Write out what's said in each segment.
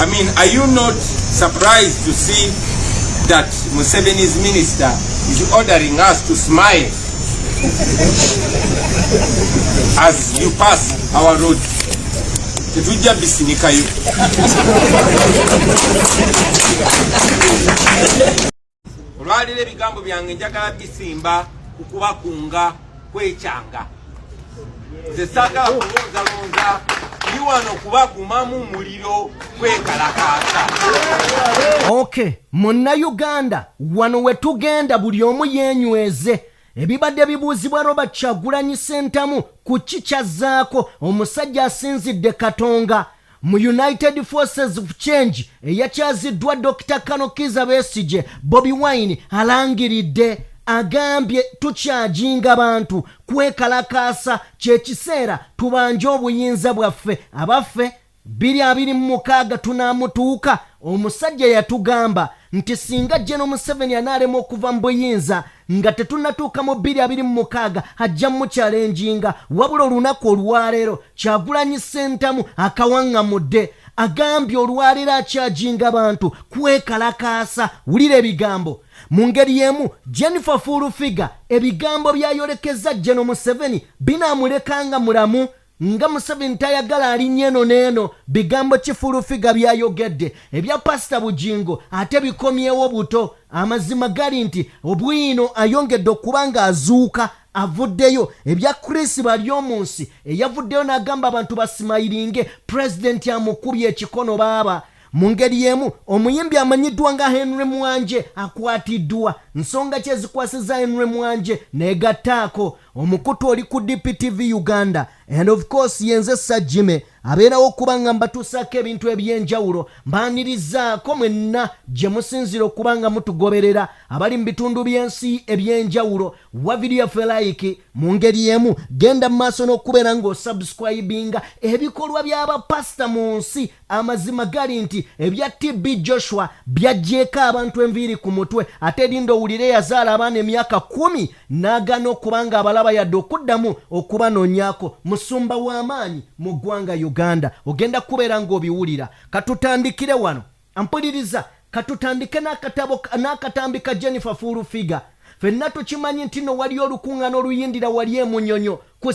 I mean, are you not surprised to see that Museveni's minister is ordering us to smile as you pass our road? Tetujja bisinikayo. Olwaliro ebigambo byange njagala bisimba ku kubakunga kwekyanga. Nze saagala kulonzalonza, ndi wano kubakumamu muliro kwekalakaasa. Okay, munnayuganda wano we tugenda buli omu yeenyweze. Ebibadde bibuuzibwa Robert Kyagulanyi Ssentamu ku ki kyazzaako omusajja asinzidde Katonga mu United Forces of Change eyakyaziddwa Dr. Kano Kizza Besigye, Bobi Wine alangiridde agambye tukyajinga bantu kwekalakaasa, kyekiseera tubanje obuyinza bwaffe abaffe 2026 tunaamutuuka. Omusajja yatugamba nti singa General Museveni anaalema okuva mu buyinza nga tetunnatuuka mu 2026 ajja mukyalenjinga. Wabula olunaku olwaleero Kyagulanyi Ssentamu akawaŋŋamudde agambye olwaleero akyajinga bantu kwekalakaasa. Wulira ebigambo. Mu ngeri y'emu Jennifer Full Figure ebigambo byayolekeza General Museveni binaamulekanga mulamu nga Museveni tayagala alinnya eno n'eno. Bigambo ki Full Figure byayogedde? Ebya Pasita Bugingo ate bikomyewo buto. Amazima gali nti obwino ayongedde okuba ng'azuuka avuddeyo. Ebya Chris Baryomunsi eyavuddeyo n'agamba abantu basimayiringe pulezidenti amukubye ekikono baaba. Mu ngeri y'emu omuyimbi amanyiddwa nga Henry Mwanje akwatiddwa. Nsonga ki ezikwasiza Henry Mwanje? Neegattaako omukutu oli ku DPTV Uganda and of course yenze Sajime abeerawo okuba nga mbatuusaako ebintu eby'enjawulo. Mbaanirizaako mwenna gye musinzira okuba nga mutugoberera abali mu bitundu by'ensi eby'enjawulo. Wa vidiyo yaffe like, mu ngeri y'emu genda mu maaso n'okubeera ng'osubscribinga. Ebikolwa by'abapasita mu nsi, amazima gali nti ebya TB Joshua byaggyeko abantu enviiri ku mutwe. Ate linda owulire yazaala abaana emyaka 10 n'agaana okuba nga abalaba yadde okuddamu okubanoonyaako. Musumba w'amaanyi mu ggwanga Uganda, ogenda kubeera ng'obiwulira. Katutandikire wano, mpuliriza, katutandike n'akatabo n'akatambi ka Jennifer Full Figure. Ffenna tukimanyi nti no waliyo olukuŋŋaana oluyindira wali e Munyonyo ku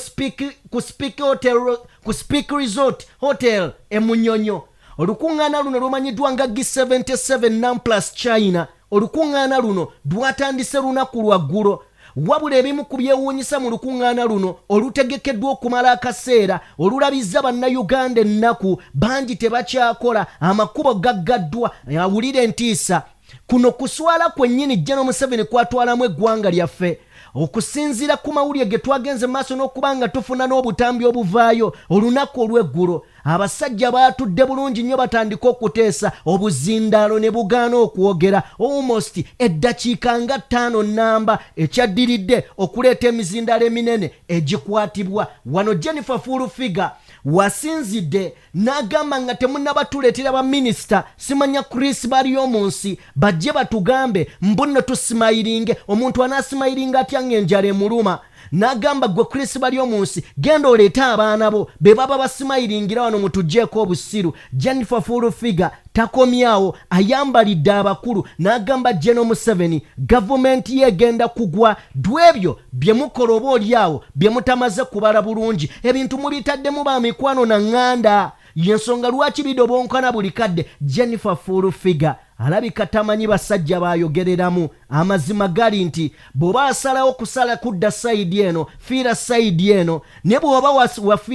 Speke Hotel, ku Speke Resort Hotel e Munyonyo. Olukuŋŋaana luno lumanyiddwa nga G77 NAM plus China. Olukuŋŋaana luno lwatandise lunaku lwa ggulo. Wabula ebimu ku byewuunyisa mu lukuŋŋaana luno olutegekeddwa okumala akaseera olulabizza bannayuganda ennaku, bangi tebakyakola, amakubo gaggaddwa, awulira entiisa. Kuno kuswala kwennyini General Museveni kwatwalamu eggwanga lyaffe. Okusinziira ku mawulire ge twagenze maaso n'okuba nga tufuna n'obutambi obuvaayo olunaku olw'eggulo, abasajja baatudde bulungi nnyo batandika okuteesa, obuzindaalo ne bugaana okwogera almost eddakiika nga 5 namba, ekyaddiridde okuleeta emizindaalo eminene egikwatibwa. Wano Jennifer Full Figure wasinzidde n'agamba nga temunnabatuleetera baminisita simanya Chris Baryomunsi bajje batugambe mbu nno tusimayiringe. Omuntu anaasimayiringa atya ng'enjala emuluma? N'agamba gwe Chris Baryomunsi genda oleete abaana bo be baba basimayiringira wano, mutuggyeeko obusiru. Jennifer Full Figure takomyawo, ayambalidde abakulu n'agamba General Museveni gavumenti ye egenda kugwa dwebyo bye mukola oba oliawo bye mutamaze kubala bulungi. Ebintu mubitaddemu ba mikwano na ŋŋanda, yensonga lwaki bidobonkana buli kadde. Jennifer Full Figure alabika tamanyi basajja bayogereramu. Amazima gali nti bw'oba asalawo kusala kudda side eno, fiira side eno, ne bw'oba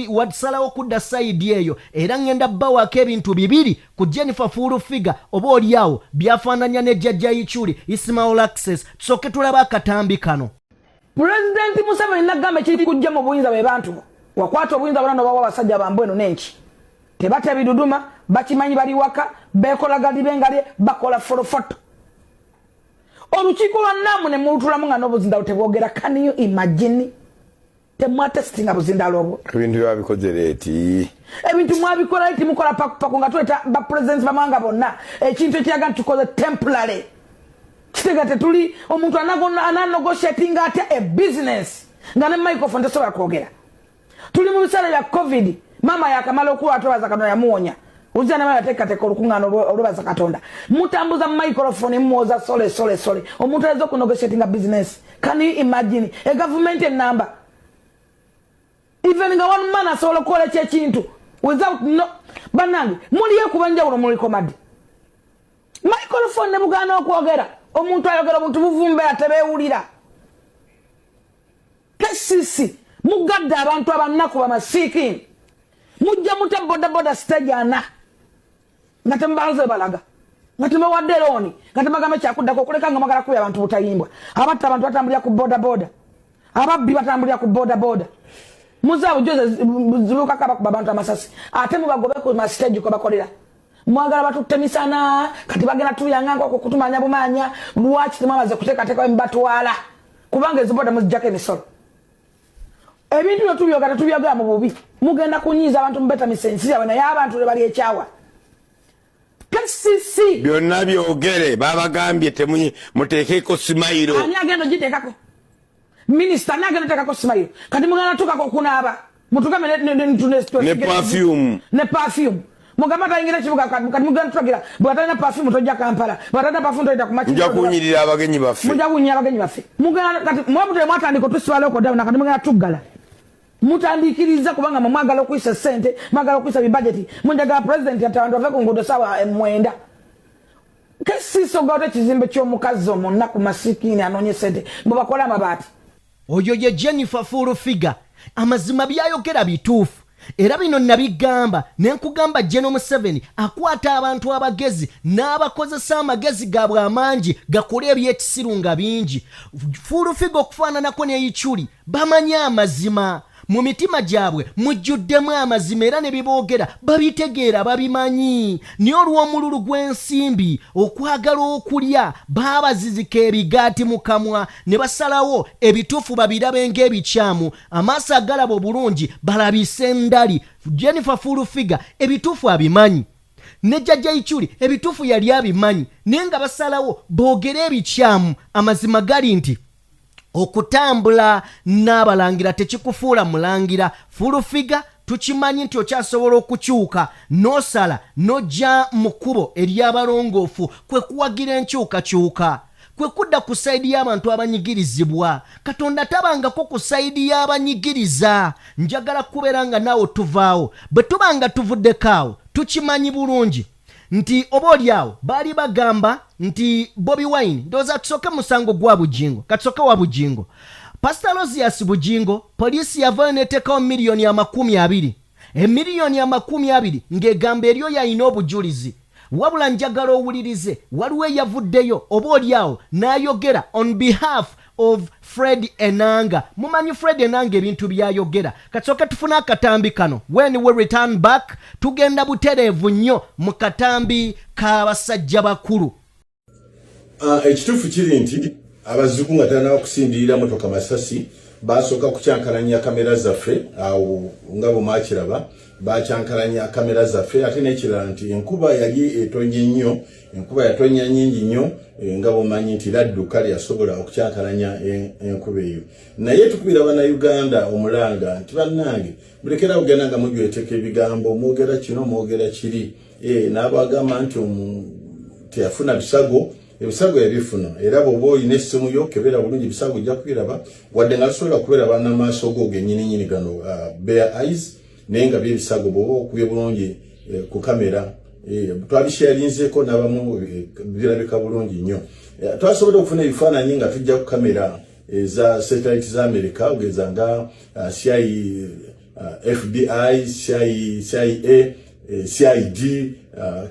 wasalawo kudda side eyo. Era ŋŋenda bbawaako ebintu bibiri ku Jennifer Full Figure oba oliawo byafaananya ne Jjajja Ichuli Ismail Access. Tusooke tulabe akatambi kano. Pulezidenti Museveni nagamba ekiri kujja mu buyinza be bantu bo wakwata obuyinza bwona nobawa abasajja bambu eno n'enki tebatya biduduma, bakimanyi bali waka bekola galibengalye bakola folofoto. Olukiiko lwa NAM ne mulutulamu nga n'obuzindalo tebwogera. Can you imagine? Temwatesitinga buzindalo obwo. Ebintu byabikoze late. Ebintu mwabikola late, mukola pakupaku nga tuleeta bapulezidenti bamawanga bonna. Ekintu ekiraga nti tukoze temporary kitega tetuli omuntu ananegotiatinga atya e business nga ne microphone tesobola kwogera? Tuli mu biseera bya COVID, maama yakamala okuwa twebaza Katonda yamuwonya. Uzia nawe yateekateeka olukuŋŋaana olwebaza Katonda, mutambuza microphone, mwoza sorry, sorry, sorry. Omuntu ayinza okunegotiatinga business? Can you imagine egavumenti enamba, even nga one man asobola okukola ekyo ekintu without no? Bannange, muliyo kuba njawulo, muliko maddi microphone ne bugaana okwogera. Omuntu ayogera, obuntu buvumbeera, tebeewulira. KCC mugadde abantu abanaku, bamasiikini. Mujja mutya bodaboda stage ana nga temubaze balaga, nga temubawadde loan, nga temugamba kyakuddako, okuleka nga mwagala kubya abantu butayimbwa? Abatta abantu batambulira ku bodaboda, ababbi batambulira ku bodaboda. Muzaabu joze zibukako, abakuba abantu amasasi, ate mubagobe ku mastage kwe bakolera. Mwagala batutte misana. Kati bagenda tuyanga nkoko kutumanya bumanya. Lwaki temwamaze kuteekateeka mubatwala? Kubanga eziboda muzijjako emisolo. Ebintu byo tubyogera, tetubyogera mu bubi. Mugenda kunyiiza abantu, mubetamisa ensi yabwe, naye abantu lwe bali ekyawa KCC. Byonna byogere, babagambye muteekeko smile. Ani agenda ogiteekako? Minisita ani agenda oteekako smile? Kati mugenda tukako okunaaba, mutugambe Ne perfume. Ne perfume. Mugambe atayingira ekibuga. Kati mugenda tulagira bweatalina perfume tojja Kampala, bweatalina perfume toyita ku maki. Nja kunyirira abagenyi baffe. Mujja kunyira abagenyi baffe. Mugenda kati mwabutule, mwatandika otusibala lockdown, kati mugenda tuggala. Mutandikiriza kubanga mwe mwagala okuyisa sente, mwagala okuyisa bibajeti. Munjagala president ati abantu bave ku nguudo saawa 9. KCC ogawota ekizimbe ky'omukazi omunaku masikiini anoonye sente bwe bakola amabaati. Oyo ye Jennifer Full Figure. Amazima byayogera bituufu, era bino nabigamba ne nkugamba, General Museveni akwata abantu abagezi n'abakozesa amagezi gaabwe amangi gakole ebyekisiru nga bingi. Full Figure okufaananako n'Eyikyuli bamanyi amazima, mu mitima gyabwe mujjuddemu amazima, era ne biboogera babitegeera, babimanyi. Naye olw'omululu gw'ensimbi, okwagala okulya, baabazizika ebigaati mu kamwa ne basalawo ebituufu babirabe ng'ebikyamu, amaaso agalaba obulungi balabise endali. Jennifer Full Figure ebituufu abimanyi, ne Jjajja Ikyuli ebituufu yali abimanyi, naye nga basalawo boogere ebikyamu. Amazima gali nti okutambula n'abalangira tekikufuula mulangira. Full Figure, tukimanyi nti okyasobola okukyuka n'osala n'ojja mu kkubo ery'abalongoofu, kwe kuwagira enkyukakyuka, kwe kudda ku side y'abantu abanyigirizibwa. Katonda tabangako ku side y'abanyigiriza. Njagala kubeera nga naawe tuvaawo. Bwe tuba nga tuvuddeko awo, tukimanyi bulungi nti oba oli awo baali bagamba nti Bobi Wine, ndowooza tusooke musango gwa Bujingo, katusooke wa Bujingo, Pasita Aloysius Bujingo. Poliisi yavaayo neteekawo 20,000,000, 20,000,000, ng'egamba eri oyo alina obujulizi. Wabula njagala owulirize, waliwo eyavuddeyo oba oli awo n'ayogera on behalf of Fred Enanga. Mumanyi Fred Enanga ebintu byayogera. Kasooke tufune akatambi kano. When we return back, tugenda butereevu nnyo mu katambi k'abasajja bakulu. Ekituufu kiri nti abazigu nga tanaba kusindirira motoka masasi, basooka kukyankalanya kamera zaffe. Awo nga bwe mwakiraba, bakyankalanya kamera zaffe. Ate n'ekirala nti enkuba yali etonye nnyo, enkuba yatonya nnyingi nnyo. Nga bwomanyi nti laddu kale yasobola okukyankalanya enkuba eyo. Naye tukubira Bannayuganda omulanga nti bannange, mulekera kugenda nga mujweteka ebigambo, mwogera kino, mwogera kiri. N'abagamba nti teyafuna bisago, ebisago yabifuna. Era bw'oba olina essimu yo, kebera bulungi ebisago, ojja kubiraba, wadde nga tusobola kubeera n'amaaso go gennyininyini gano, bare eyes, naye nga byebisago bw'oba okubye bulungi ku kamera. Twabisharinzeeko n'abamu, birabika bulungi nnyo. Twasobodde okufuna ebifaananyi nga tujja ku kamera eza satellite za America, ogeza nga CIA, FBI, CIA, CIA, CID,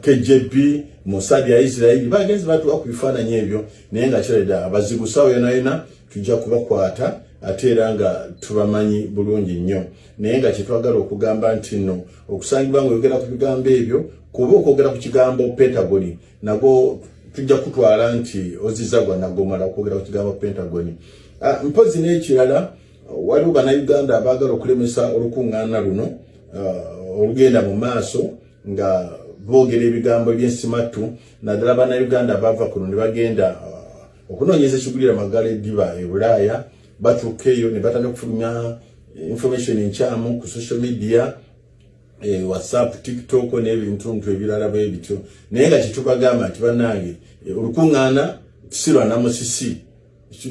KGB, Mossad ya Israeli. Bagenzi batuwa ku bifaananyi ebyo, naye nga kirabira abazigu saawa yona yona tujja kubakwata, ate era nga tubamanyi bulungi nnyo. Naye nga kyetwagala okugamba nti nno okusangibwa nga oyogera ku bigambo ebyo, kuba okwogera ku kigambo Pentagon nago tujja kutwala nti oziza gwa nagomala okwogera ku kigambo Pentagon. Mpozi n'ekirala, waliwo Bannayuganda abaagala okulemesa olukuŋŋaana luno olugenda mu maaso nga boogera ebigambo ebyensimattu, naddala Bannayuganda abava kuno ne bagenda okunoonyeza ekigulira magala eddiba e Bulaaya. Batuuka eyo ne batandika okufulumya information enkyamu ku social media. WhatsApp, TikTok n'ebintuntu ebirala bwe bityo. Naye nga kyetubagamba nti bannange, olukuŋŋaana si lwa namusisi,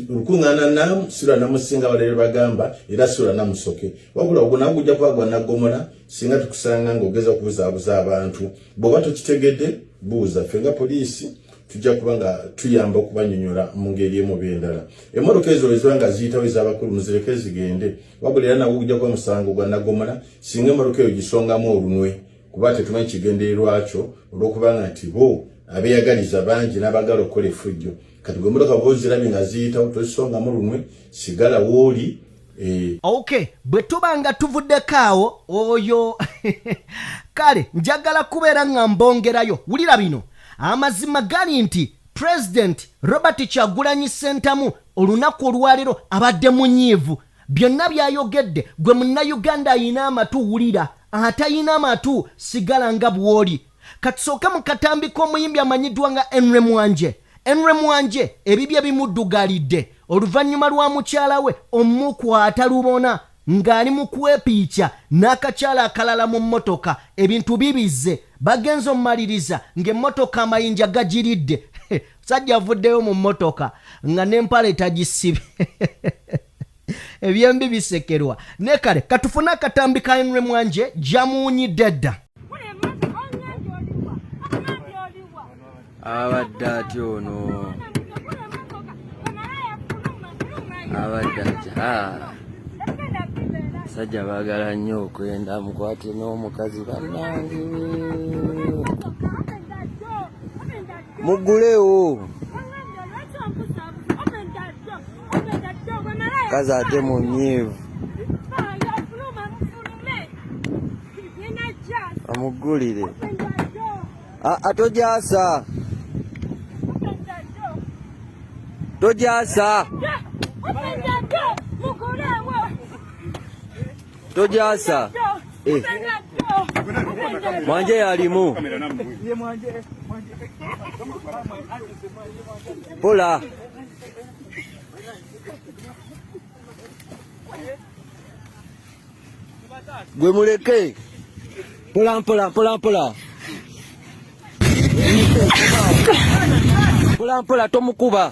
olukuŋŋaana namu si lwa namusisi nga balere bagamba, era si lwa namusoke, wabula ogwo nawe gujja kuba gwa naggomola singa tukusanga ng'ogeza okubuzaabuza abantu. Bw'oba tokitegedde, buuza ffe nga poliisi, tujja kuba nga tuyamba okubanyonyola mu ngeri emu oba endala. Emmotoka ezo weziba nga ziyitawo ez'abakulu, muzireke zigende, wabula era nagwo gujja kuba musango gwa naggomola singa emmotoka eyo gisongamu olunwe, kuba tetumanyi kigendererwakyo, olw'okubanga nti bo abeeyagaliza bangi n'abagala okukola effujjo. Kati gwe emmotoka bw'ozirabye nga ziyitawo, tozisongamu lunwe, sigala wooli. Ok, bwe tuba nga tuvuddeko awo oyo, kale njagala kubeera nga mbongerayo. Wulira bino, amazima gali nti President Robert Kyagulanyi Sentamu olunaku olwaleero abadde munyiivu. Byonna byayogedde, gwe Munnayuganda ayina amatu wulira, atayina amatu sigala nga bw'oli. Katusooke mu katambi k'omuyimbi amanyiddwa nga Henry Mwanje. Henry Mwanje ebibye bimuddugalidde oluvannyuma lwa mukyala we omukwata lubona ng'ali mu kwepiikya n'akakyala akalala mu mmotoka. Ebintu bibize, bagenza omumaliriza ng'emmotoka amayinja gagiridde. Sajja avuddeyo mu mmotoka nga n'empale tagisibye. Ebyembi bisekerwa. Ne kale katufune akatambi ka Henry Mwanje jamuwunyidde dda. Abadde atya ono? Abadde atya? Sajja baagala nnyo okwenda, mukwate n'omukazi. Bannange, muggulewo kazi, ate munyiivu. Amuggulire. Aa, tojaasa, tojaasa, tojaasa. Eh. Mwanje yalimu pola. Gwe muleke mpola mpola mpola mpola mpola mpola, tomukuba.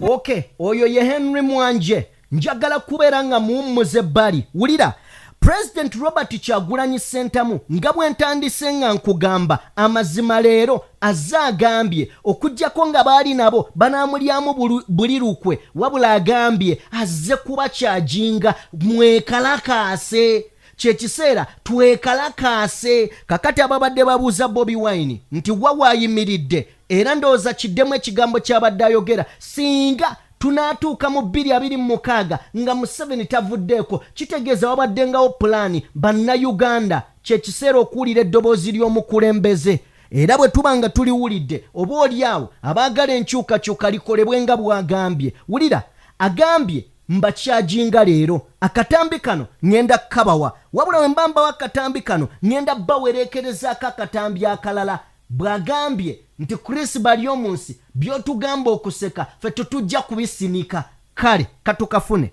Ok, oyo ye Henry Mwanje. Njagala kubeera nga muwummuza ebbali. Wulira President Robert Kyagulanyi Sentamu, nga bwe ntandise nga nkugamba amazima, leero azze agambye okugjako nga baali nabo banaamulyamu buli lukwe, wabula agambye azze kubakyajinga mwekalakaase. Kyekiseera twekalakaase. Kakati ababadde babuuza Bobi Wine nti wa waayimiridde, era ndowooza kiddemu ekigambo ky'abadde ayogera, singa tunaatuuka mu 2026 nga Museveni tavuddeeko, kitegeeza wabaddengawo pulaani. Bannayuganda, kyekiseera okuwulira eddoboozi ly'omukulembeze, era bwe tuba nga tuliwulidde, oba oli awo abaagala enkyukakyuka likolebwe nga bw'agambye. Wulira, agambye mbakyajinga leero. Akatambi kano ŋŋenda kukabawa, wabula bwe mba mbawa akatambi kano, ŋŋenda bawereekerezaako akatambi akalala bw'agambye nti Chris Baryomunsi, by'otugamba okuseka ffe tetujja kubisinika. Kale katukafune.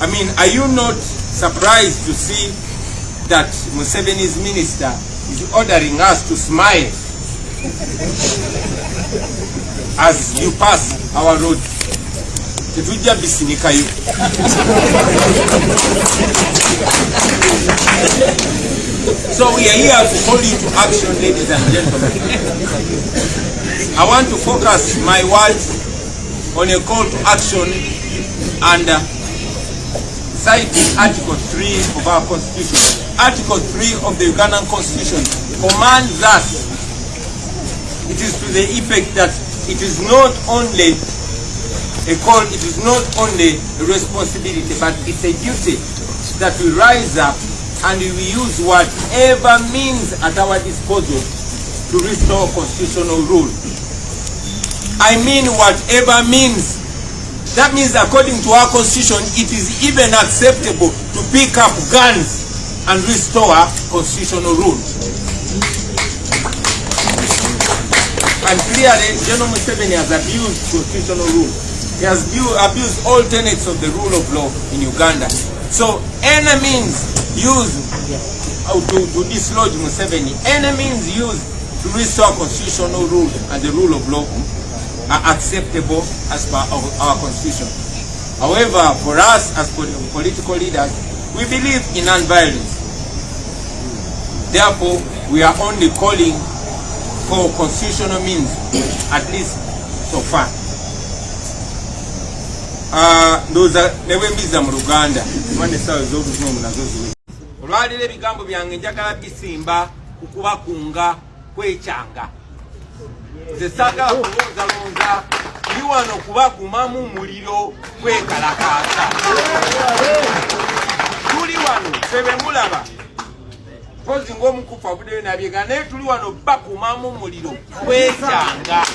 I mean, are you not surprised to see that Museveni's minister is ordering us to smile as you pass our road? Tetujja bisinikayo. So we are here to call you to action, ladies and gentlemen. I want to focus my words on a call to action and citing Article 3 of our Constitution. Article 3 of the Ugandan Constitution commands us, it is to the effect that it is not only a call, it is not only a responsibility, but it's a duty that we rise up and we use whatever means at our disposal to restore constitutional rule. I mean whatever means. That means according to our Constitution, it is even acceptable to pick up guns and restore constitutional rule. And clearly, General Museveni has abused constitutional rule. He has abused all tenets of the rule of law in Uganda. So any means used to dislodge Museveni, any means used to restore constitutional rule and the rule of law are acceptable as per our constitution. However, for us as political leaders, we believe in non-violence. Therefore, we are only calling for constitutional means, at least so far. Ndowooza ne bwe mbiza mu Luganda kuba n'essaawa ez'oluzungu nazo ziwe. Olwaleero ebigambo byange njagala bisimba ku kubakunga kwekyanga. Nze saagala kulonzalonza, ndi wano kubakumamu muliro kwekalakaasa. Tuli wano ffe be mulaba mpozi ng'omukufu avuddeyo nabyega, naye tuli wano bakumamu muliro kwekyanga.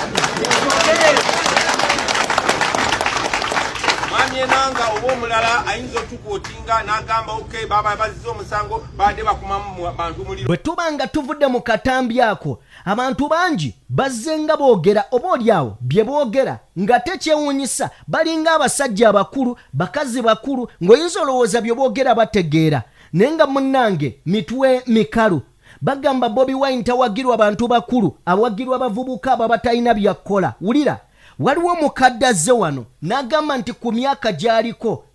Mwami Enanga oba omulala ayinza otukwotinga n'agamba ok, baba bazizza omusango, babadde bakumamu bantu muliro. Bwe tuba nga tuvudde mu katambi ako, abantu bangi bazze nga boogera, oba oli awo bye boogera nga tekyewuunyisa. Balinga abasajja abakulu, bakazi bakulu, ng'oyinza olowooza bye boogera bategeera, naye nga munnange mitwe mikalu. Bagamba Bobi Wine tawagirwa bantu bakulu, awagirwa bavubuka abo abatalina byakkola. Wulira, waliwo omukadde azze wano n'agamba nti ku myaka gy'aliko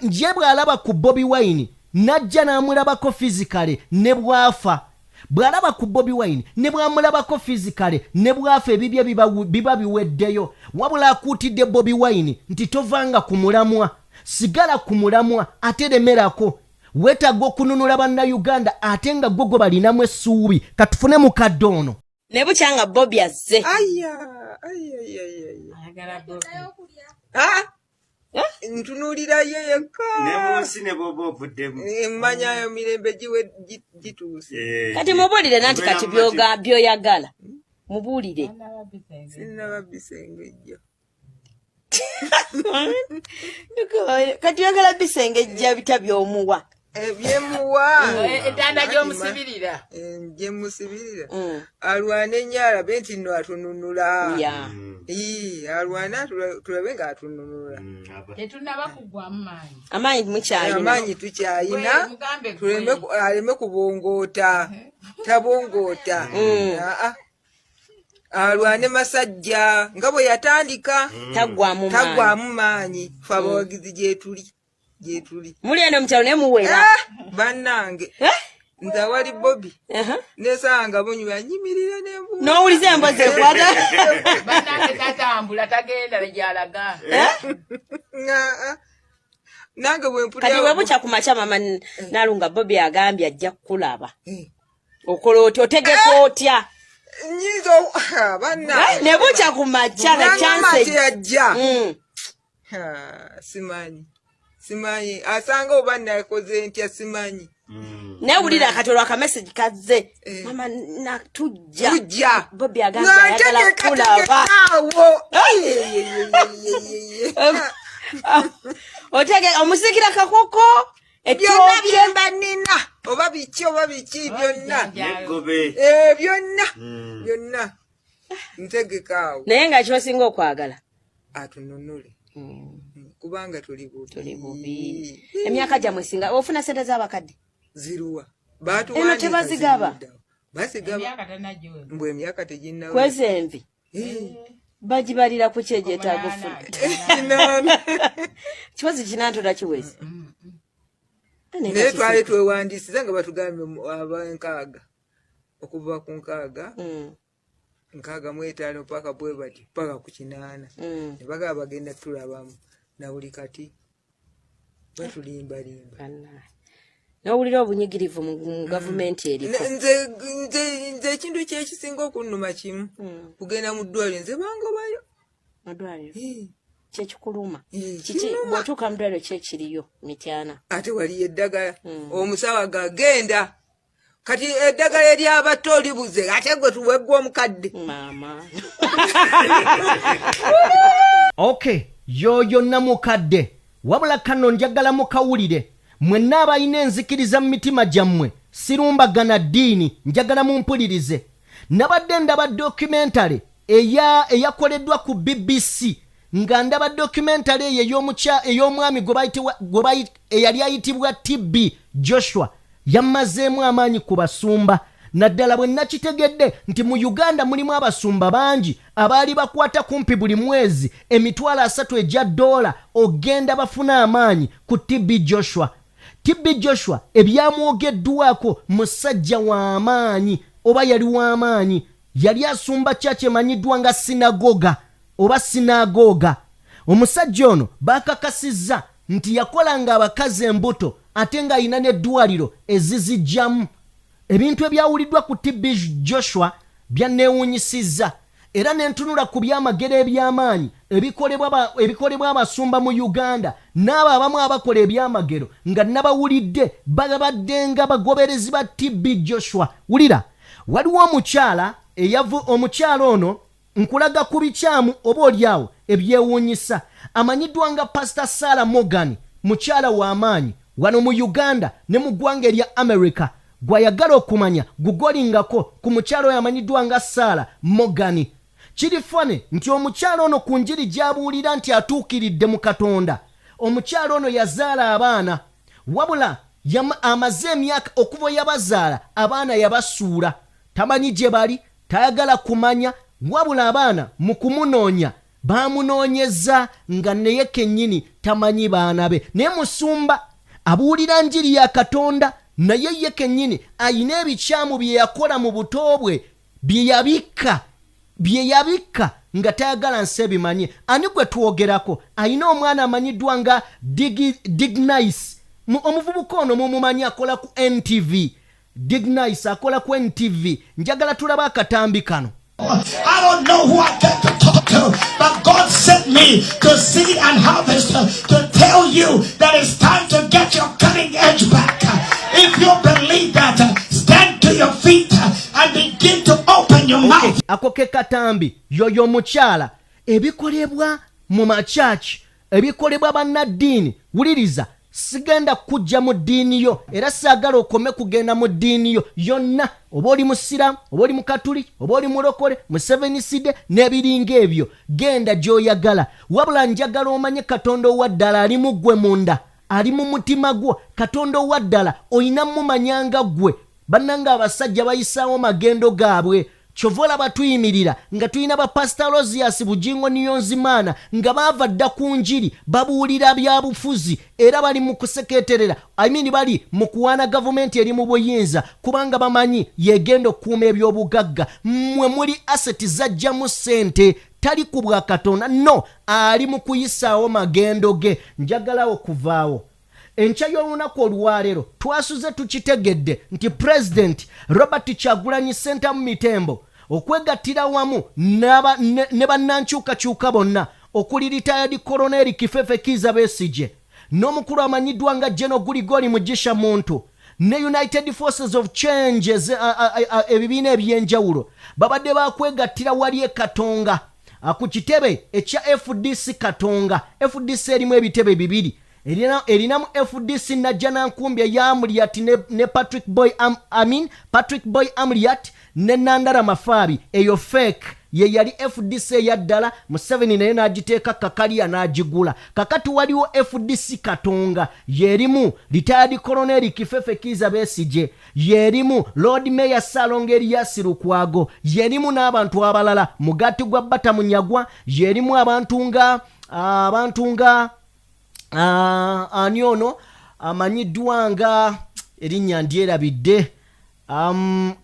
ye bw'alaba ku Bobi Wine n'ajja n'amulabako physically, ne bw'afa, bw'alaba ku Bobi Wine ne bw'amulabako physically, ne bw'afa, ebibye biba biweddeyo. Wabula akuutidde Bobi Wine nti tovanga ku mulamwa, sigala ku mulamwa ate lemerako. Weetaaga okununula Bannayuganda ate nga gwe gwe balinamu essuubi. Katufune mukadde ono. Ne bukya nga Bobi azze. Aya, aya, aya, aya. Ah! Ntunuulira ye yekka. Ne mu nsi ne bw'oba ovuddemu. Mmanya emirembe gituuse. Kati mubuulire nanti kati byoyagala mubuulire. Sinnaba bisengejja. Kati oyagala bisengejja bita by'omuwa? Ebyemuwa. Entanda gy'omusibirira. Gyemusibirira, alwane nnyo alabe nti nno atununula. Ii, alwane tulabe ng'atununula. Tetunaba kuggwamu maanyi. Amaanyi mukyayina. Amaanyi tukyayina. Gwe, mugambe gwe. Aleme kubongoota, tabongoota. Aa. Alwane masajja nga bwe yatandika. Taggwamu maanyi. Taggwamu maanyi. Fe abawagizi gyetuli, gyetuli. Muli eno mukyalo naye muwera. Ah, bannange, nze awali Bobi nesanga bunywa nyimirira nembu. N'owuliza emboozi ekwata. Bannange, tatambula, tagenda gyalaga. Nga, nange bwe mpulira. Kati bwe bukya ku makya, mama Nalunga, Bobi agambye ajja kukulaba, okola otya? Otegeka otya? Nyinza bannange. Ne bukya ku makya nga Nangamba chance. nti ajja. Ha, simanyi, simanyi asanga oba nakoze ntya, simanyi. Naye wulira kati olwo akamessage kazze, mama natujja. Tujja. Bobi agambye ayagala kulaba. Awo. Otege omusikira kakoko. Byonna Ettooke. byemba nina, oba biki oba biki, byonna. Neggobe. Eh, byonna byonna ntegeka awo. Naye nga kyosinga okwagala? Atununule, kubanga tuli bubi. Tuli bubi. Emyaka gyammwe, singa ofuna sente z'abakadde? Ziruwa? Eno tebazigaba? Bazigaba. Emyaka tanagiweza. Mbwe emyaka teginnawe. Kweza envi bagibalira ku kyegyetaaga ofuna. Kinaana. Kiwazi kinantola kiwezi. Naye twali twewandiisiza nga batugambye abenkaaga, okuva ku 60, 65 paka bwe bati paka ku 80. Ne bagaba bagenda tulabamu, na buli kati batulimbalimba. N'owulira obunyigirivu mu gavumenti eriko. Nze ekintu kyekisinga okunnuma kimu, kugenda mu ddwaliro, nze bangobayo. Mu ddwaliro kyekikuluma? Eh, Kiki? Kinnuma. Bw'otuuka mu ddwaliro kyekiriyo Mityana? Ate waliyo eddagala, omusawo agagenda kati eddagala eryabato libuze, ate gwe tuweggwa omukadde. Maama. Ok, yoyo namukadde. Wabula kano njagala mukawulire mwenna abalina enzikiriza mu mitima gyammwe. Sirumbagana ddiini, njagala mumpulirize. Nabadde ndaba documentary eyakoleddwa ku BBC. Nga ndaba documentary eyo ey'omwami eyali ayitibwa TB Joshua, yammazeemu amaanyi ku basumba, naddala bwe nakitegedde nti mu Uganda mulimu abasumba bangi abaali bakwata kumpi buli mwezi 30,000 egya dola ogenda bafuna amaanyi ku TB Joshua. TB Joshua ebyamwogeddwako, musajja w'amaanyi, oba yali w'amaanyi. Yali asumba church emanyiddwa nga sinagoga oba sinagoga. Omusajja ono bakakasizza nti yakolanga abakazi embuto, ate ng'alina n'eddwaliro ezizijjamu. Ebintu ebyawuliddwa ku TB Joshua byanneewuunyisizza, era ne ntunula ku byamagero eby'amaanyi ebikolebwa abasumba mu Uganda, n'abo abamu abakola ebyamagero nga nabawulidde babadde nga bagoberezi ba TB Joshua. Wulira, waliwo omukyala eyavu, omukyala ono nkulaga ku bikyamu oba oliawo ebyewuunyisa, amanyiddwa nga Pastor Sarah Morgan, mukyala w'amaanyi wano mu Uganda ne mu ggwanga erya America. Gwayagala okumanya, gugolingako ku mukyala oyo amanyiddwa nga Sarah Morgan. Kiri funny nti omukyala ono ku njiri gy'abuulira nti atuukiridde mu Katonda, omukyala ono yazaala abaana, wabula amaze emyaka okuva yabazaala, abaana yabasuula, tamanyi gye bali, tayagala kumanya. Wabula abaana mu kumunoonya bamunoonyeza nga naye kennyini tamanyi baana be. Naye musumba abuulira njiri ya Katonda, naye ye kennyini ayina ebikyamu bye yakola mu buto bwe, bye yabikka nga tayagala nsi ebimanye. Ani gwe twogerako? Ayina omwana amanyiddwa nga Dignice. Omuvubuka ono mumumanyi, akola ku NTV. Dignice akola ku NTV. Njagala tulabe akatambi kano. I don't know who I got to talk to, but God sent me to Seed and Harvest to tell you that it's time to get your cutting edge back. If you believe that, stand to your feet and begin to open your mouth. Ako ke katambi. Yoyo omukyala, ebikolebwa mu makyaki, ebikolebwa bannaddiini. Wuliriza, sigenda kujja mu ddiini yo, era saagala okome kugenda mu ddiini yo yonna, oba oli musiraamu, oba oli mukatuliki, oba oli mulokole, museveniside n'ebiringa ebyo, genda gy'oyagala. Wabula njagala omanye Katonda owa ddala ali mu ggwe munda, ali mu mutima gwo. Katonda owa ddala olina mumanyanga ggwe. Bannanga, abasajja bayisaawo magendo gaabwe. Kyova olaba tuyimirira nga tulina bapasita Rosias Bugingo Niyonzimaana nga baava dda ku njiri, babuulira byabufuzi, era bali mu kuseketerera, I mean, bali mu kuwaana gavumenti eri mu buyinza, kubanga bamanyi yegenda okukuuma ebyobugagga. Mmwe muli asset zajjamu ssente, tali ku bwa Katonda, no ali mu kuyisaawo magendo ge. Njagalawo kuvaawo. Enkya y'olunaku olwaleero twasuze tukitegedde nti Pulezidenti Robert Kyagulanyi Ssentamu Mitembo okwegattira wamu ne bannankyukakyuka bonna, okuli retired Colonel Kifefe Kiiza Besigye n'omukulu amanyiddwa nga General Guligoli Mugisha Muntu ne United Forces of Change, ebibiina ebyenjawulo, babadde bakwegattira wali e Katonga ku kitebe ekya FDC Katonga. FDC erimu ebitebe bibiri, erinamu FDC Najjanankumbi eya Amuriat ne Patrick Boy Amin, Patrick Boy Amuriat ne Nandala Mafaabi. Eyo fake, ye yali FDC eyaddala, Museveni naye n'agiteeka kakaliya n'agigula. Kakati waliwo FDC Katonga, yerimu retired Colonel Kifefe Kiiza Besigye, yerimu Lord Mayor Ssalongo Erias Lukwago, yerimu n'abantu abalala, mugati gwa Bata Munyagwa, yerimu abantu nga ani ono amanyiddwa nga, erinnya ndyerabidde,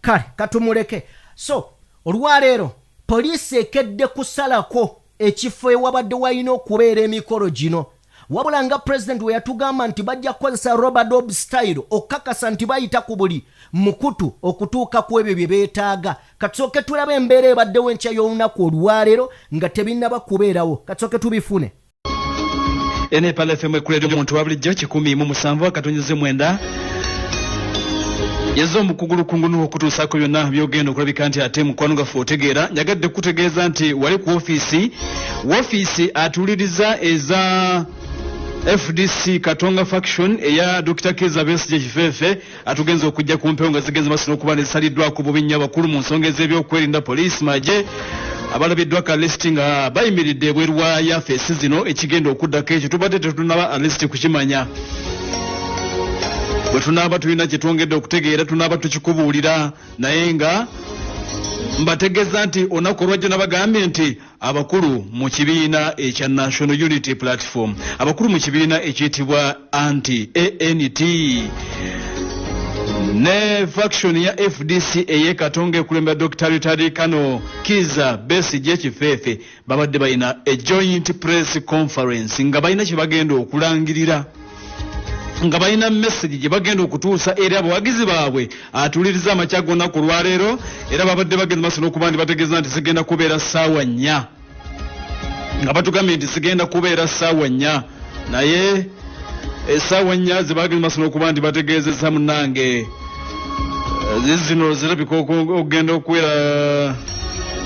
kale katumuleke. So olwaleero poliisi ekedde kusalako ekifo ewabadde walina okubeera emikolo gino, wabula nga pulezidenti we yatugamba nti bajja kukozesa rope-a-dope style okukakasa nti bayita ku buli mukutu okutuuka ku ebyo bye beetaaga. Katusooke tulabe embeera ebaddewo enkya y'olunaku olwaleero nga tebinnaba kubeerawo. Katusooke tubifune. Ene FM ku radio omuntu wa bulijjo 107.9 yezza omukugulu kungunu okutuusaako byonna byogenda okulabika nti ate mukwano gaffe otegeera. Njagadde kutegeeza nti wali ku ofiisi atuuliriza eza FDC Katonga faction eya Dr Kiiza Besigye Kifeefe atugenza okujja ku mpewo nga zigenze maaso n'okuba nezisaliddwako bubi nnyo abakulu mu nsonga ez'ebyokwerinda, poliisi, magye. Abalabiddwa ka lisiti nga bayimiridde ebweru wa yafeesi zino, ekigenda okuddako ekyo tubadde tetunaba alisiti kukimanya. Bwe tunaaba tulina kye twongedde okutegeera tunaaba tukikubuulira, naye nga mbategeeza nti olunaku olwajjo nabagambye nti abakulu mu kibiina ekya National Unity Platform, abakulu mu kibiina ekiyitibwa anti ANT ne faction ya FDC ey'e Katonga ekulembera Dr. Ritari Kano Kiza Besigye Kifeefe babadde balina a joint press conference nga balina kye bagenda okulangirira, nga balina message gye bagenda okutuusa eri abawagizi baabwe atuuliriza amakya gonna ku lwaleero. Era babadde bagenda maaso n'okuba nti bategeeza nti zigenda kubeera ssaawa 4, nga batugambye nti zigenda kubeera ssaawa 4, naye essaawa 4 ze bagenda maaso n'okuba nti bategeezezza munnange zino zirabika okugenda okuwera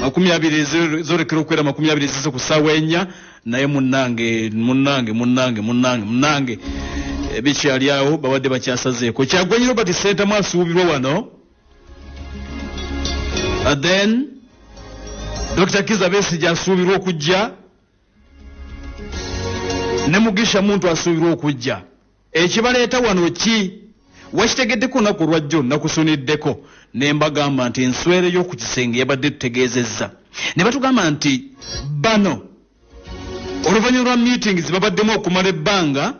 20, zolekera okuwera 20 zize ku ssaawa 4. Naye munnange, munnange, munnange, munnange, munnange, bikyali awo, babadde bakyasazeeko. Kyagulanyi Robert Ssentamu asuubirwa wano, then Dr. Kiza Besigye asuubirwa okujja, ne Mugisha Muntu asuubirwa okujja. Ekibaleeta wano ki? Wakitegeddeko olunaku olwajjo nakusuniddeko ne mbagamba nti enswere y'oku kisenge yabadde tutegeezezza ne batugamba nti bano oluvannyuma lwa meetings babaddemu okumala ebbanga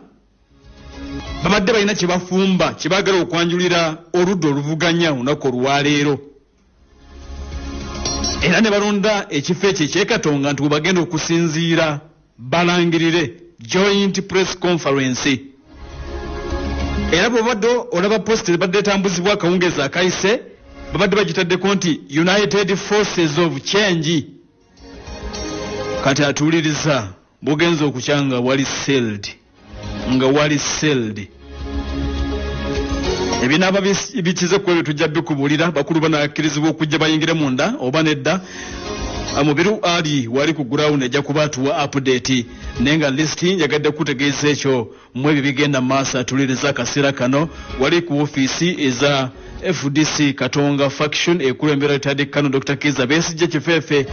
babadde balina kye bafumba kye baagala okwanjulira oludda oluvuganya olunaku olwaleero, era ne balonda ekifo ekyo eky'e Katonga nti bwe bagenda okusinziira balangirire joint press conference. Era bw'obadde olaba post ebadde etambuzibwa akawungeezi akayise, babadde bagitaddeko nti United Forces of Change. Kati atuwuliriza bugenza okukya nga wali sealed, nga wali sealed. Ebinaaba bikize ku ebyo tujja bikubuulira. Bakulu banakkirizibwa okujja bayingire munda oba nedda? Mubiru ali wali ku ground ejja kuba atuwa update, naye nga list njagadde kutegeeza ekyo mu ebyo bigenda maaso. Atuliriza akaseera kano wali ku ofiisi eza FDC Katonga faction ekulembera retired Kano Dr. Kiza Besigye Kifeefe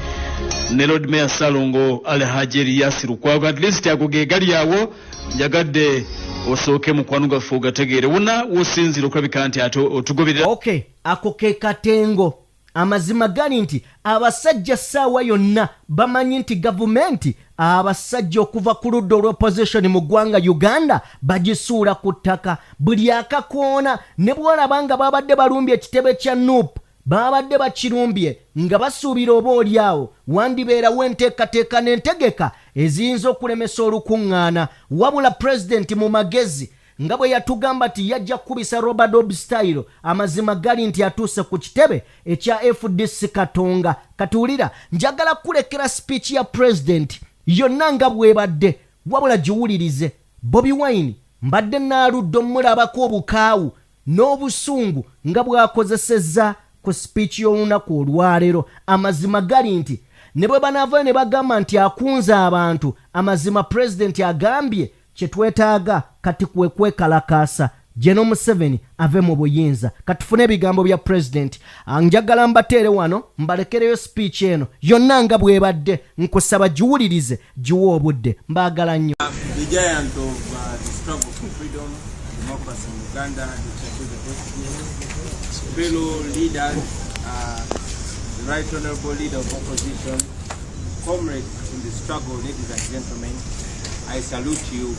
ne Lord Mayor Ssalongo Alhaji Erias Lukwago. At least ago ge gali awo, njagadde osooke mukwano gwaffe ogategeere wonna wosinziira okulabika nti ate otugoberera. Okay, ako ke katengo. Amazima gali nti abasajja ssaawa yonna bamanyi nti gavumenti abasajja okuva ku ludda olw'opposition mu ggwanga Uganda bagisuula ku ttaka buli akakoona. Ne bwolaba nga babadde balumbye ekitebe kya NUP, babadde bakirumbye nga basuubira oba oli awo wandibeerawo enteekateeka n'entegeka eziyinza okulemesa olukuŋŋaana. Wabula pulezidenti mu magezi nga bwe yatugamba nti yajja kukubisa rope-a-dope style, amazima gali nti atuuse ku kitebe ekya FDC Katonga. Katuwulira, njagala kulekera speech ya pulezidenti yonna nga bw'ebadde, wabula giwulirize. Bobi Wine mbadde naaludde omulabako obukaawu n'obusungu nga bw'akozesezza ku speech y'olunaku olwaleero. Amazima gali nti ne bwe banaavayo ne bagamba nti akunze abantu, amazima pulezidenti agambye kye twetaaga kati kwe kwekalakaasa Geno Museveni ave mu buyinza. Katufune ebigambo bya pulezidenti. Njagala mbateere wano mbalekereyo speech eno yonna nga bw'ebadde. Nkusaba giwulirize, giwe obudde. Mbaagala nnyo. The giant of the struggle for freedom and democracy in Uganda, Dr. Kizza Besigye, fellow leaders, the Right Honorable Leader of Opposition, comrades in the struggle, ladies and gentlemen, I salute you.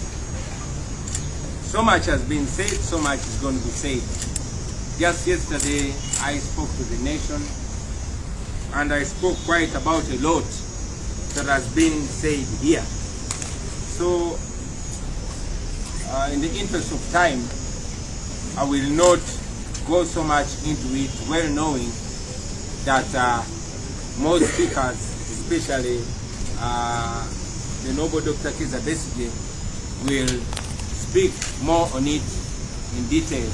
So much has been said, so much is going to be said. Just yesterday, I spoke to the nation, and I spoke quite about a lot that has been said here. So, in the interest of time, I will not go so much into it, well knowing that most speakers, especially the noble Dr. Kiza Besigye, will speak more on it in detail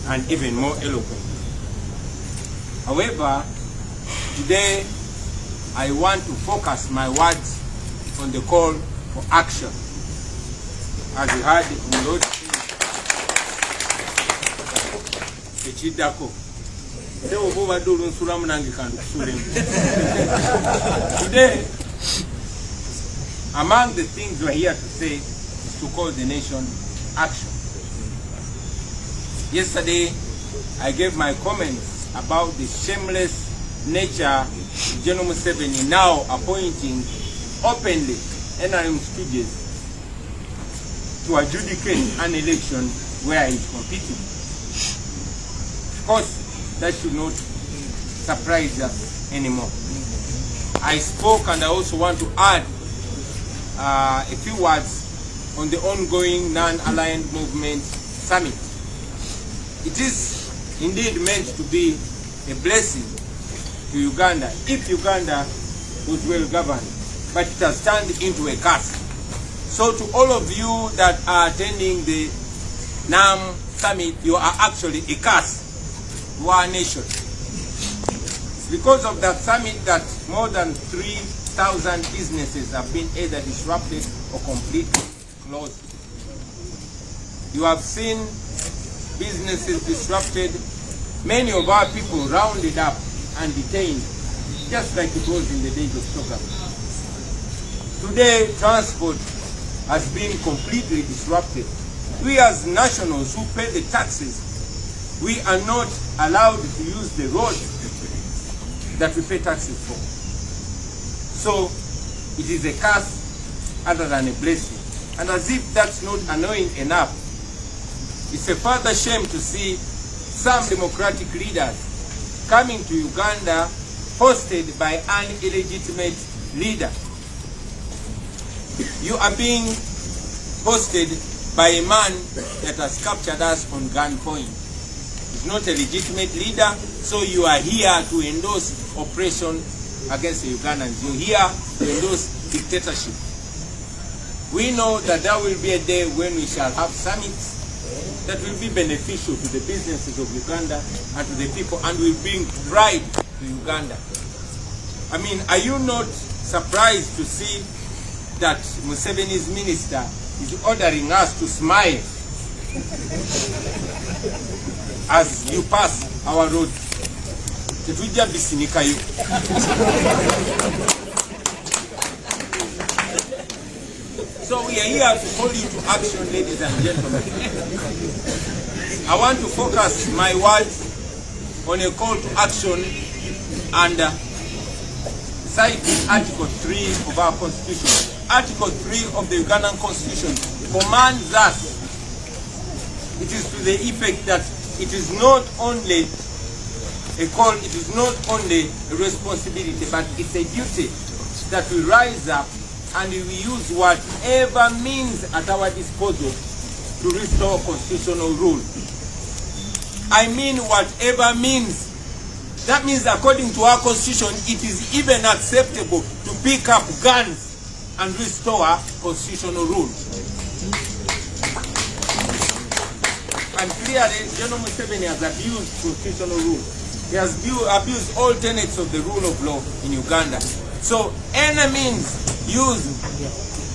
and even more eloquently. However, today I want to focus my words on the call for action. As you heard in Lord ekiddako. Sebo oba obadde olunsulamu nange kandukusulemu. Today, among the things we're here to say is to call the nation action. Yesterday, I gave my comments about the shameless nature of General Museveni now appointing openly NRM stooges to adjudicate an election where he's competing. Of course, that should not surprise us anymore. I spoke, and I also want to add a few words on the ongoing non-aligned movement summit. It is indeed meant to be a blessing to Uganda if Uganda was well governed, but it has turned into a curse. So to all of you that are attending the NAM summit, you are actually a curse to our nation. It's because of that summit that more than 3,000 businesses have been either disrupted or completely closed. You have seen businesses disrupted, many of our people rounded up and detained, just like it was in the days of CHOGM. Today, transport has been completely disrupted. We as nationals who pay the taxes, we are not allowed to use the roads that we pay taxes for. So it is a curse other than a blessing. And as if that's not annoying enough, it's a further shame to see some democratic leaders coming to Uganda hosted by an illegitimate leader. You are being hosted by a man that has captured us on gunpoint. He's not a legitimate leader, so you are here to endorse oppression against the Ugandans. You're here to endorse dictatorship. We know that there will be a day when we shall have summits that will be beneficial to the businesses of Uganda and to the people, and will bring pride to Uganda. I mean, are you not surprised to see that Museveni's minister is ordering us to smile as you pass our road? Tetujja bisinikayo. So we are here to call you to action, ladies and gentlemen. I want to focus my words on a call to action and cite Article 3 of our Constitution. Article 3 of the Ugandan Constitution commands us. It is to the effect that it is not only a call, it is not only a responsibility, but it's a duty that we rise up and we use whatever means at our disposal to restore constitutional rule. I mean whatever means. That means according to our constitution, it is even acceptable to pick up guns and restore constitutional rule. And clearly, General Museveni has abused constitutional rule. He has abused all tenets of the rule of law in Uganda. So any means used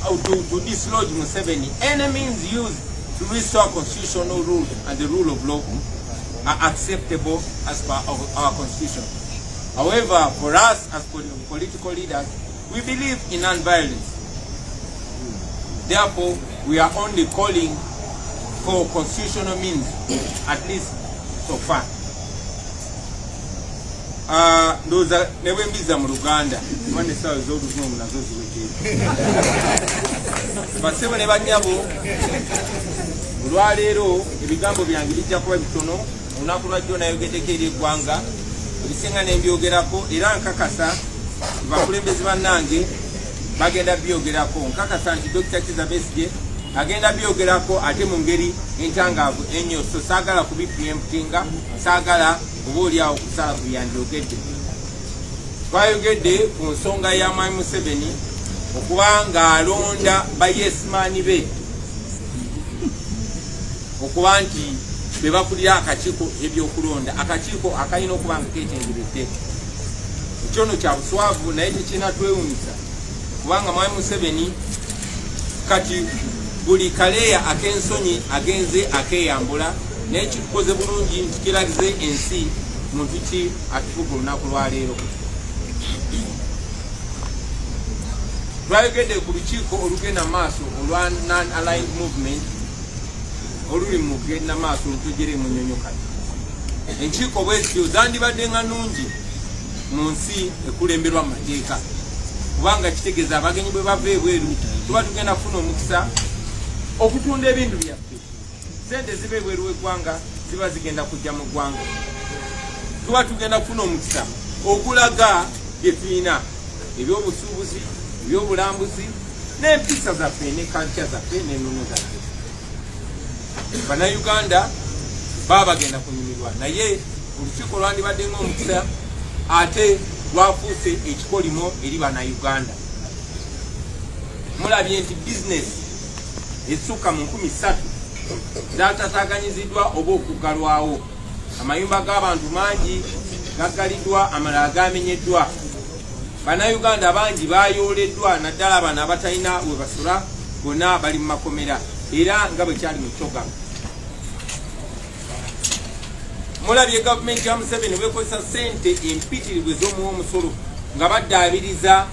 to dislodge Museveni, any means used to restore constitutional rule and the rule of law are acceptable as per our constitution. However, for us as political leaders, we believe in non-violence. Therefore, we are only calling for constitutional means, at least so far. Ndowooza ne bwe mbiza mu Luganda kuba n'essaawa ez'oluzungu nazo ziweddeyo. Bassebo ne bannyabo, olwaleero ebigambo byange bijja kuba bitono. Olunaku lwajjo nayogeddeko eri eggwanga, ebisinga ne mbyogerako, era nkakasa bakulembeze bannange bagenda byogerako. Nkakasa nti Dr. Kizza Besigye agenda byogerako ate mu ngeri entangaavu ennyo, so saagala kubipreemptinga, saagala oba oli awo kusala ku byandyogedde. Twayogedde ku nsonga ya Mwami Museveni okuba ng'alonda bayesimaani be okuba nti be bakulira akakiiko ebyokulonda, akakiiko akalina okuba nga ketengeredde. Ekyono kya buswavu, naye tekirina twewunyisa kubanga Mwami Museveni kati buli kaleeya ak'ensonyi agenze akeeyambula, naye kitukoze bulungi nti kiragize ensi Muntu ki atufuga olunaku lwaleero? Twayogedde ku lukiiko olugenda maaso olwa Non Aligned Movement oluli mu kugenda maaso olutujere mu Nyonyo. Kati enkiiko bwezityo zandibadde nga nnungi mu nsi ekulemberwa mu mateeka, kubanga kitegeeza abagenyi bwe bava ebweru tuba tugenda kufuna omukisa okutunda ebintu byaffe. Sente ziba ebweru w'eggwanga ziba zigenda kujja mu ggwanga. Tuba tugenda kufuna omukisa okulaga bye tulina, ebyobusuubuzi, ebyobulambuzi, n'empisa zaffe ne kalca zaffe n'ennono zaffe. Bannayuganda baba bagenda kunyumirwa, naye olukiiko lwandibadde ng'omukisa ate lwafuuse ekikolimo eri Bannayuganda. Mulabye nti bizinesi ezisukka mu 3000 zatataaganyiziddwa oba okuggalwawo. Amayumba g'abantu mangi gaggaliddwa, amalala gamenyeddwa. Bannayuganda bangi bayooleddwa, naddala bano abatalina we basula, bonna bali mu makomera, era nga bwe kyali mu CHOGM. Mulabye gavumenti ya Museveni bwekozesa ssente empitirivu ez'omuwa omusolo nga baddaabiriza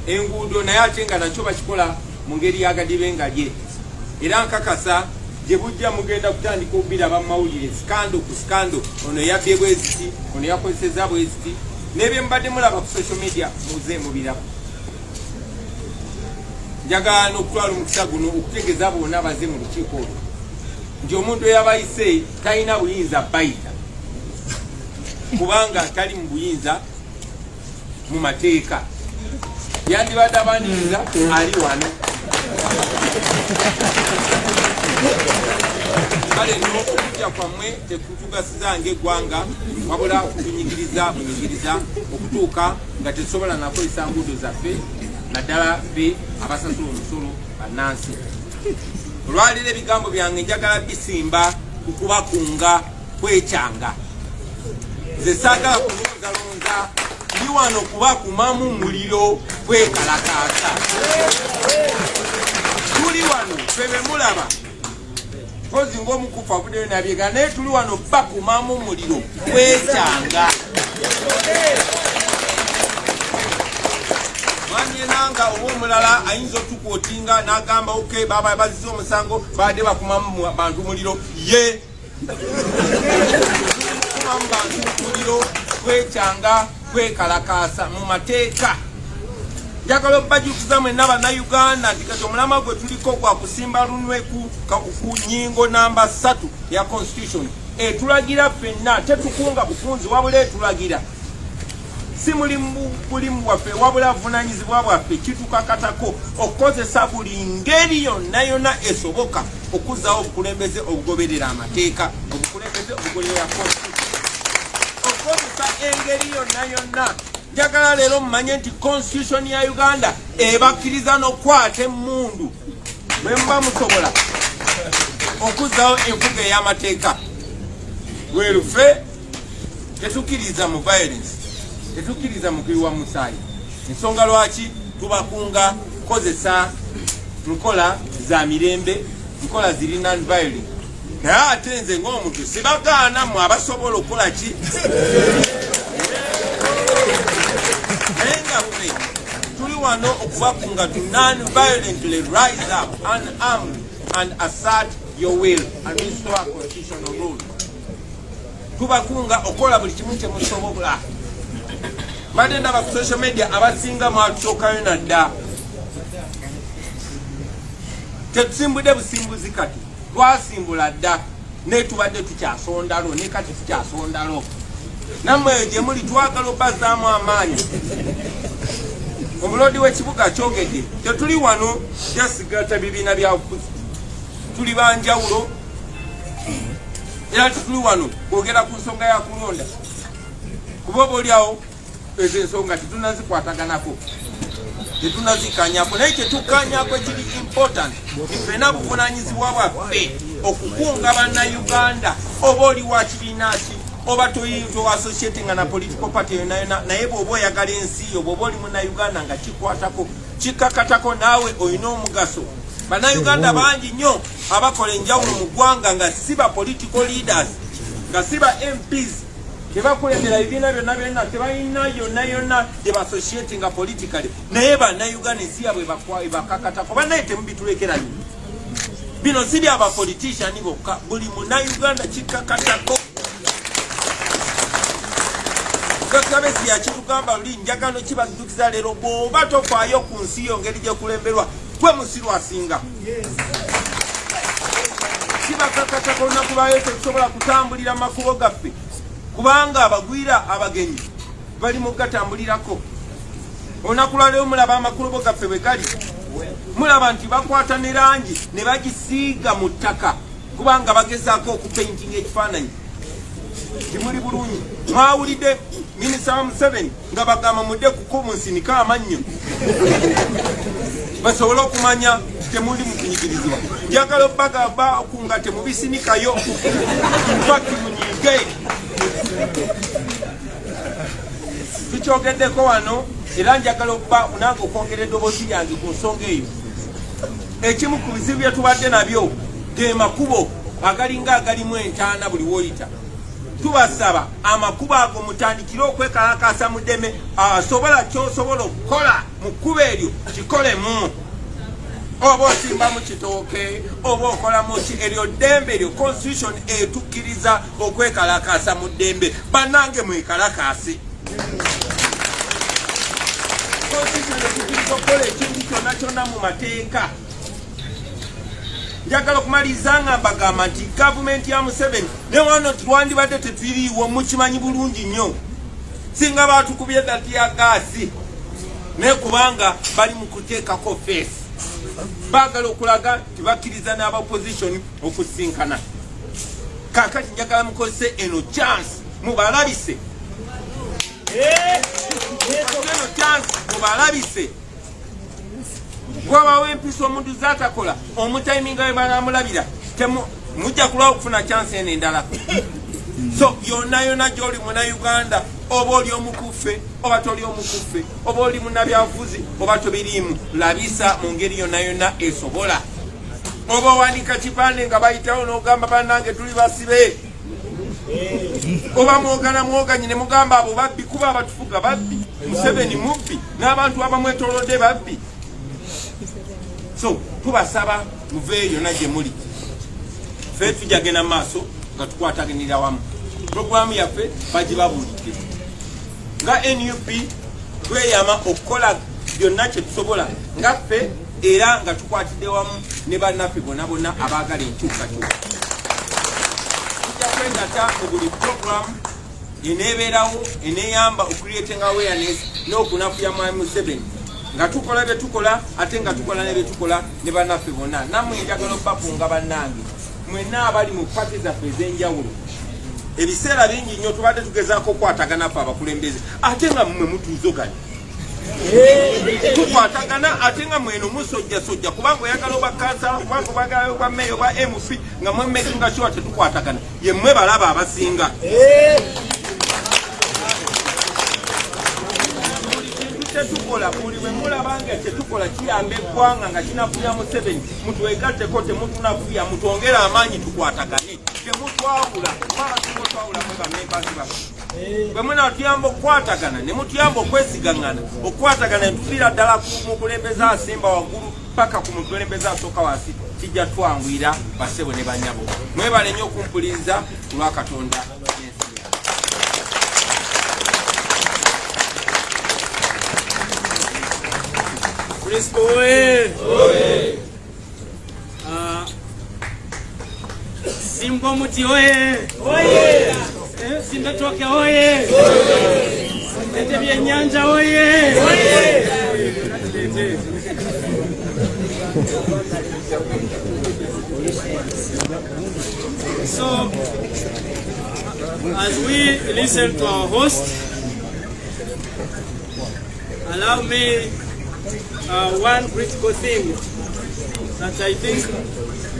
enguudo, naye ate nga nakyo bakikola mu ngeri y'agadibe nga lye. Era nkakasa gye bujja mugenda kutandika okubiraba mu mawulire, scandal ku scandal, ono yabbye bweziti, ono yakozeseza bweziti, n'ebyemubadde mulaba ku social media muze mubiraba. Njagala n'okutwala omukisa guno okutegeeza bonna abaze mu lukiiko olwo nti omuntu eyabayise talina buyinza bayita, kubanga tali mu buyinza mu mateeka. Yandibadde abaniriza ali wano. Kale nno okujja kwammwe tekutugasiza ng'eggwanga, wabula kutunyigiriza bunyigiriza okutuuka nga tetusobola nakozesa nguudo zaffe, naddala ffe abasasula omusolo, bannansi. Olwaleero ebigambo byange njagala bisimba ku kubakunga kwekyanga. Nze saagala kulonzalonza, ndi wano kubakumamu muliro kwekalakaasa. Tuli wano ffe bemulaba kozi ng'omukufu avuddeyo nabyega, naye tuli wano bakumamu muliro kwekyanga. Mwami Enanga oba omulala ayinza otukwotinga n'agamba, "Ok, baba bazize omusango, babadde bakumamu bantu muliro." Ye kumamu bantu muliro kwekyanga, kwekalakaasa mu mateeka. Njagala obajjukiza mwenna Bannayuganda nti kati omulamwa gwe tuliko gwa kusimba lunwe ku nyingo namba 3 ya constitution etulagira ffenna. Tetukunga bukunzi, wabula etulagira si mulimu bulimu bwaffe, wabula buvunanyizibwa bwaffe. Kitukakatako okukozesa buli ngeri yonna yonna esoboka okuzzawo obukulembeze obugoberera amateeka, obukulembeze obugoberera constitution, okukozesa engeri yonna yonna. Njagala leero mumanye nti constitution ya Uganda ebakkiriza n'okukwata emmundu bwe muba musobola okuzzawo enfuga ey'amateeka. Werufe tetukkiriza mu violence, tetukkiriza mu kuyiwa musaayi. Ensonga lwaki tubakunga kukozesa nkola za mirembe, nkola ziri non violent. Naye ate nze ng'omuntu sibagaana mwe abasobola okukola ki, naye nga ffe tuli wano okubakunga to non violently rise up unarmed and assert your will and restore constitutional rule. Tubakunga okukola buli kimu kyemusobola. Mbadde ndaba ku social media, abasinga mwatusookayo nadda. Tetusimbudde busimbuzi, kati twasimbula dda, naye tubadde tukyasondalo, ne kati tukyasondalo. Nammwe eyo gye muli twagala obbazaamu amaanyi. Omuloodi w'ekibuga kyogedde, tetuli wano jasigata bibiina byabufuzi, tuli banjawulo, era tetuli wano kwogera ku nsonga ya kulonda, kuba oba oliawo ezo ensonga tetunazikwataganako, tetunazikanyako. Naye kyetukanyako ekiri important, ffena buvunanyizibwa bwaffe okukunga Bannayuganda. Oba oli wa kibiina ki, oba toassociatinga na political party yonna yonna, naye bw'oba oyagala ensi yo, bw'oba oli Munnayuganda nga kikwatako, kikakatako, naawe olina omugaso. Bannayuganda bangi nnyo abakola enjawulo mu ggwanga nga si ba political leaders. Nga si ba MPs, tebakulembera bibiina byonna byonna, tebalina yonna yonna gye bassociatinga politically, naye bannayuganda ensi yabwe bakakatako. Bannaye, temubitulekera nyo. Bino si byabapolitician bokka, buli munnayuganda kikakatako. Dr. Besigye yakitugamba luli, njagala kibajjukiza leero: bw'oba tofaayo ku nsi yo ngeri gyekulemberwa, gwe musiru asinga. Kibakakatako. Olunaku lwayo tetusobola kutambulira makubo gaffe kubanga abagwira abagenyi bali mu gatambulirako. Olunaku lwaleero mulaba amakubo gaffe bwe gali, mulaba nti bakwata ne langi ne bagisiiga mu ttaka kubanga bagezaako okupaintinga ekifaananyi timuli bulungi. Mwawulidde minisita wa Museveni nga bagamba mudde kuko munsinika amannyo basobole okumanya temuli mukunyigirizibwa. Njagala obagamba nga temubisinikayo faki, munyiige. Tukyogeddeko wano era njagala okuba nange okwongera eddoboozi lyange ku nsonga eyo. Ekimu ku bizibu bye tubadde nabyo ge makubo agalinga agalimu entaana buli woyita. Tubasaba amakubo ago mutandikire okwekalakasa mu ddeme. Asobola kyosobola okukola mu kkubo eryo kikolemu, oba osimbamu kitooke oba okolamu ki, eryo ddembe eryo constitution etukkiriza okwekalakasa mu ddembe. Bannange, mwekalakase. Constitution etukkiriza okukola ekintu kyonna kyonna mu mateeka. Njagala okumaliriza nga mbagamba nti gavumenti ya Museveni ne wano twandibadde tetwiriiwo, mukimanyi bulungi nnyo, singa batukubye tear gas, naye kubanga bali mu kuteekako face, baagala okulaga tibakkiriza n'aba opposition okusinkana. Kakati njagala mukozese eno chance mubalabise, eno chance mubalabise. Wabawo empisa omuntu zatakola, omutayiminga we banamulabira, mujja kulwawo okufuna chance eno endala. So yonna yonna gyoli munauganda, oba oli omukuffe oba toli omukuffe, oba oli munabyabufuzi oba tobiriimu, labisa mu ngeri yonna yonna esobola. Oba owanika kipande nga bayitawo n'ogamba, "Bannange, tuli basibe," oba mwogana mwoganyi ne mugamba abo babbi, kuba abatufuga babbi, Museveni mubbi n'abantu abamwetolodde babbi. So tubasaba muveeyo yonna gye muli, ffe tujja genda mu maaso nga tukwataganira wamu. Puroguramu yaffe bagibabuulidde. Nga NUP tweyama okukola byonna kye tusobola nga ffe era nga tukwatidde wamu ne bannaffe bonna bonna abaagala enkyukakyuka. Tujja kwegatta mu buli puroguramu eneebeerawo eneeyamba ocreating awareness n'okunafuya mwami Museveni, nga tukola bye tukola ate nga tukola ne bye tukola ne bannaffe bonna. Nammwe njagala obbakunga, bannange mwenna abali mu pati zaffe ez'enjawulo. Ebiseera bingi nnyo tubadde tugezaako okukwatagana ffe abakulembeze, ate nga mmwe mutuuzoganya. Tukwatagana ate nga mweno musojjasojja, kubanga oyagala oba kansala, kubanga obagala oba meya oba MP, nga mwemakinga sure tetukwatagana. Yemmwe balaba abasinga buli kintu kyetukola. Buli bwe mulaba nga kyetukola kiyamba eggwanga nga kinafuya Museveni, mutwegatteko. Temutunafuya, mutwongere amaanyi, tukwatagane, temutwawula. Kuba twawula mwe bamembers baffe. Bwe munaatuyamba okukwatagana ne mutuyamba okwesigaŋŋana, okukwatagana ne tufiira ddala ku mukulembeze asemba waggulu paka ku mukulembeze asooka wansi, kijja twanguyira. Basebo ne banyabo, mwebale nnyo okumpuliriza ku lwa Katonda n'ensi yange. Kristo oye! Ah, Simba omuti oye! Simba ettooke oye! Lete byennyanja oye! Lete. So, as we listen to our host, allow me one critical thing that I think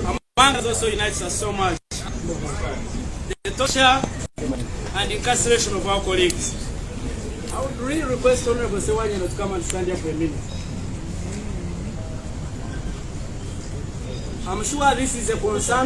among us also unites us so much. The torture and incarceration of our colleagues. I would really request Honorable Sewanyana to come and stand here for a minute. I'm sure this is a concern